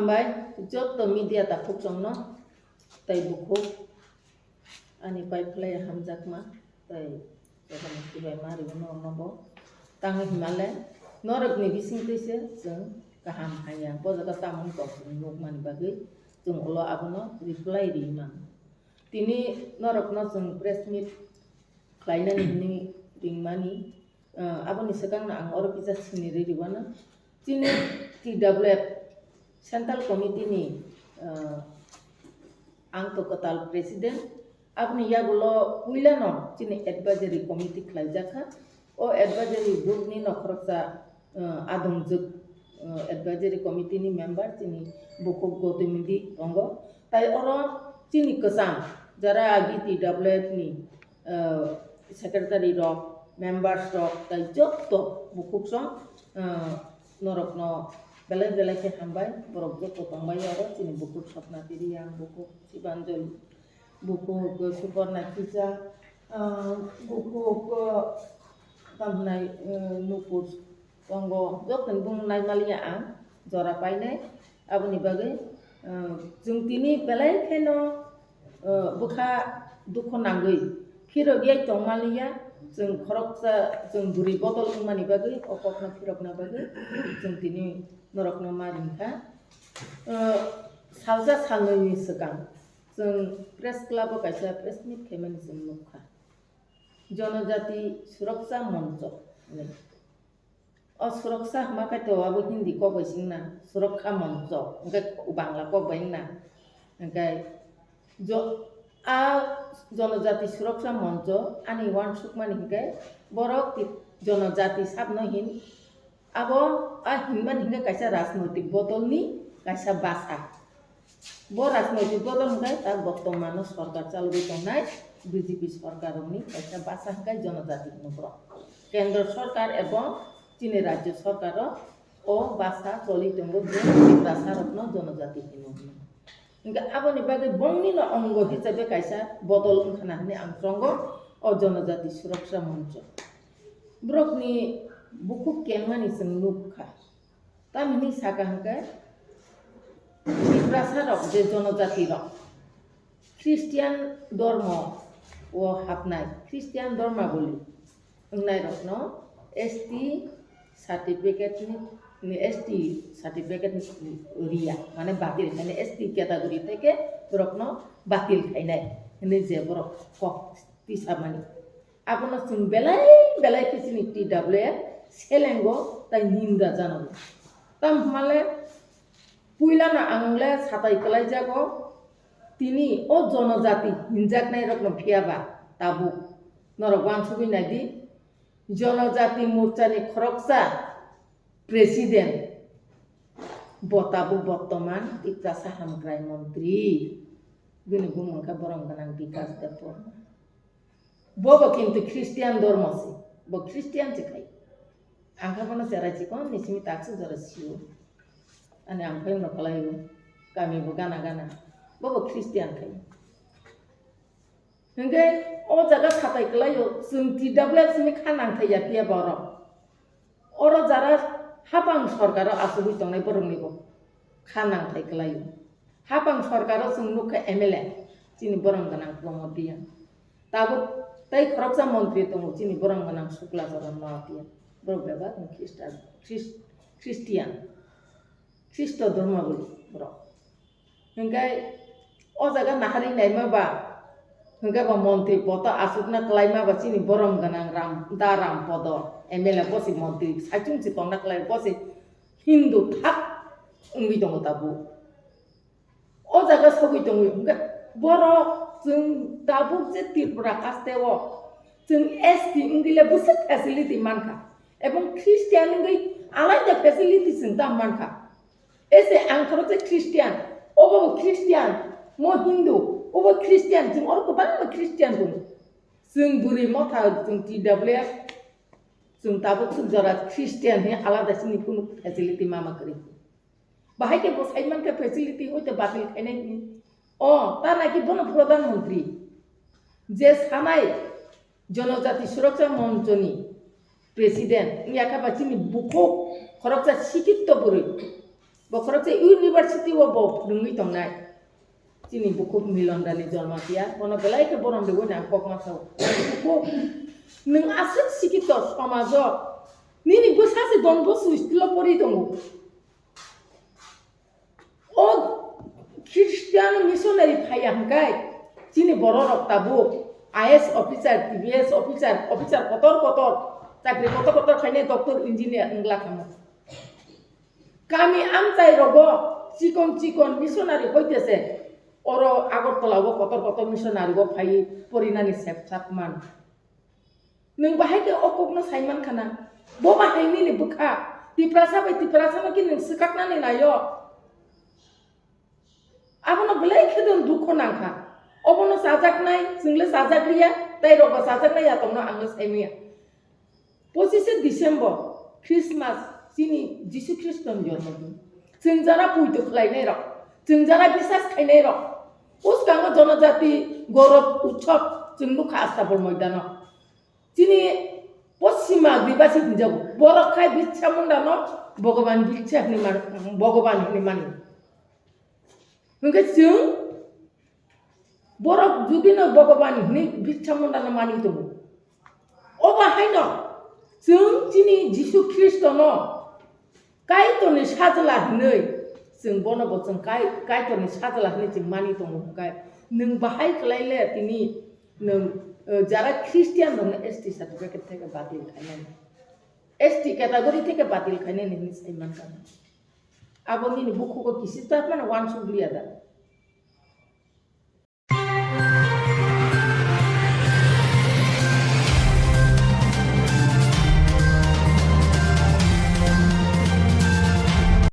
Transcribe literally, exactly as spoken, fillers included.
Hambai, joto media takhuk chongno, tai bukhuk, ani pai phlai hamjakma, tai jotono sibai ma rwino nobo. Tang himale, norokni bising twi se chwng kaham hanya, bo jaga tamung tong chwng nukmani bagwi, chwng ulo abono reply ri man. Tini norokno chwng press meet khlainani hwnwi ringmani, ah, aboni swkangno ang oro kisa sinirwi rwmano. Chini T W F Central Committee ni, ah, ang to kwtal president, aboni yagulo puilano chini advisory committee khlaijakha. O advisory board ni nokhoroksa, ah, adongjwk, ah, advisory committee ni member chini bukhuk Gautamidi tongo. Tai oro chini kwcham jara agi T W F ni, ah, secretary rok, members rok, tai jotto bukhuk song, ah, norokno belai belai khe hambai, borok jotto tongbai oro, chini bukhuk Swapna Tiriang, bukhuk Sibanjali, bukhuk Suparna Kisa, ah, bukhuk, ah, tamhnai, ah, Nupur tongo, jotto bung naimaliya ang jora painai, aboni bagwi, ah, chwng tini belai kheno, ah, bwkha dukho nangwi phirogwi tongmaliya, chwng khoroksa, chwng bwrwi bodol wngmani bagwi, o kokno phirokna bagwi chwng tini norokno ma ringkha. Ah, salsa salnwini swkang chwng press club o kaisa press meet khaimani chwng nukha. Jonojati Suroksha Moncho hinwi. O Suroksha hwnba khe to abo Hindi kok bai se wngna, Suroksha Moncho, hwnkhe Bangla kok bai wngna. Hwnkhe jo-, a Jonojati Suroksha Moncho ani uansukmani hwnkhe borok ti-, Jonojati sabno hin, abo a hinmani hwnkhe kaisa rajnoitik bodolni kaisa bwsa. Bo rajnoitik bodol hwnkhe ta bortomano sorkar chalogwi tongnai B J P sorkarrokni kaisa bwsa hwnkhe Jonojati hwnwi borok. Kendro sorkar ebong chini rajyo sorkaro o bwsa choli tongo je Tiprasarokno Jonojati hwnwi hwnwi. Hwnkhe aboni bagwi bongnino ongo hisabe kaisa bodol wngkhana hwnwi ang chongo o Jonojati Suroksha Moncho. Borokni bukhuk kengmani chwng nukha. Tamni saka hwnkhe Tiprasa rok je Jonojati rok Christian dormo o hapnai, Christian dormaboli wngnai rokno S T certificate ni, ni S T certificate ni riya, mane batil khainai, S T category theke borokno batil khainai hinwi je borok kok tisamani. Abono chwng belai belai khe chini T W F selengo tai ninda janago. Tamo hwnmale puilano ang le satai kwlaijago, tini o Jonojati hinjaknai rokno phiyaba tabuk norok uansugwi naidi, Jonojati Morchani khoroksa president bo tabuk bortoman Tiprasa hamkrai montri, bini bumung khe borom gwnang Bikas Debbarma. Bobo kintu Christian dormo se, bo Christian se khai. Ang kha bono cherai chikon ni simi taksuk jora sio. Ani ang phai no kalaio, kami bo gana gana. Bobo Christian khai. Hingke o jaga satai kalaio, chwng T W F simi kha nang thai ya phiya borok. Oro jara hapang sorkaro achugwi tongnai borokni bo kha nangthai kwlaio. Hapang sorkaro chwng nukha M L A, chini borom gwnang Pramod Reang. Tabuk tei khoroksa montri tongo chini borom gwnang Sukla Charan Noatia. Borok bebak ni Khristan, Khris-, Khristian, Khristo dhormaboli borok. Hingke o jaga naharwi naima ba, hingke bo montri poto aswkna kwlaima ba chini borom gwnang Ram, da Ram Podo M L A bosi montri saichung si tongna kwlai bosi Hindu thak wngwi tongo tabuk. O jaga sogwi tongo hingke borok chwng tabuk je Tripura haste o chwng S T wngwi le bwswk facility mankha, ebong Christian wngwi alaida facility chwng ta mankha. Ese ang khoroksa Christian, obo bo Christian, mo Hindu, obo Christian, chwng oro kwbangma Christian tongo. Chwng bwrwi motha, chwng T W F, chwng tabuk swk jora Christian he alada chini kunu facility mama kwrwi. Bahai khe bo sai mankha facility hoite batil khainai hwnwi. O, ta naki bono Pradhan Mantri. Je sanai Jonojati Suraksha Monchoni president wngya kha ba chini bukhuk khoroksa sikitto bwrwi. Bokhorok se university o bo phwrwngwi tongnai. Chini bukhuk Milon Rani Jormatia, bono belai khe borom rwui nang kok ma sao. Bukhuk, nwng aswk sikito somajo, nini bwsa se Don Bosco school o pori tongo. O Christian missionary phaiya hwnkhe chini bororok tabuk I A S officer, T B S officer, officer kotor kotor, chakri kotor kotor khainai doctor, engineer wngla khamu. Kami amchai rogo chikon chikon missionary hoitese oro Agartala o kotor kotor missionary o phai porinani sep sak man. Nwng bahai khe o kokno sai man khana? Bo bahai nini bwkha? Tiprasa bai Tiprasa no khe nwng swkaknani naio? Abono belai khe nwng dukho nang kha. Obono chajaknai, chwngle chajak liya, tei rokbo chajaknai ya tongno ang no sai manya. Pochishe December, Christmas, chini Jisu Khristo ni jormo din. Chwng jara puito khlainai rok, chwng jara bisas khainai rok, bwskango jonojati gorok utsob chwng nukha Astabol moidano. Chini Poschima Adibasi hinjago. Borok khai Birsa Munda no Bhogoban Birsa hinwi man, Bhogoban hinwi mani. Hwnkhe chwng borok judino Bhogoban hinwi Birsa Munda no mani tongo. Obo haino chwng chini Jisu Khristo no Kaitorni sajla hinwi chwng bono bo chwng Kai-, Kaitorni sajla hinwi chwng mani tongo hwnkhe, nwng bahai khlai le tini nwng, eh, jara Christian rokno S T certificate theke batil khainani, S T category theke batil khainani hinwi sai mankha. Abo nini bukhugo kisi chapmano wansuk liya da.